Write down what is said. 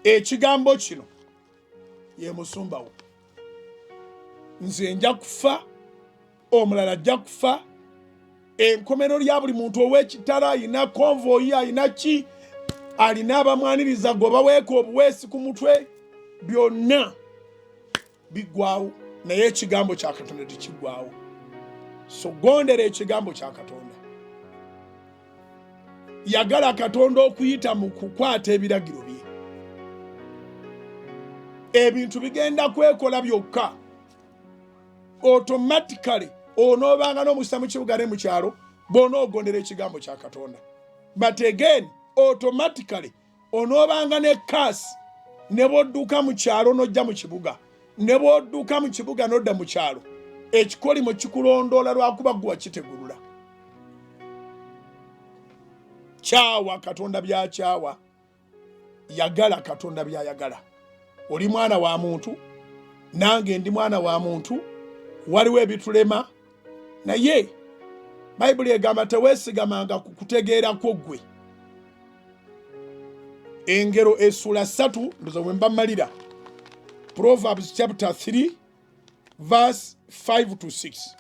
Ekigambo kino ye musumba wo. Nze nja kufa, omulala ajja kufa. Enkomero lya buli muntu ow'ekitala alina konvoyi, alina ki, alina abamwaniriza, gwe baweeka obuweesi ku mutwe, byonna biggwawo, naye ekigambo kya Katonda tekiggwawo. So gondera ekigambo kya Katonda, yagala Katonda okuyita mu kukwata ebiragiro bye. Ebintu bigenda kwekola byokka automatically. Onoobanga n'omukisa mu kibuga ne mu kyalo bw'onoogondera ekigambo kya Katonda, but again, automatically onoobanga ne curse ne bw'odduka mu kyalo n'ojja mu kibuga, ne bw'odduka mu kibuga n'odda mu kyalo. Ekikolimo kikulondoola lwakuba gwe wakitegulula. Kyawa Katonda byakyawa, yagala Katonda byayagala. Oli mwana wa muntu, nange ndi mwana wa muntu. Waliwo ebitulema, naye Bayibuli egamba teweesigamanga ku kutegeera kwo ggwe. Engero esula 3, ndoza bwe mba mmalira, Proverbs chapter 3 verse 5 to 6.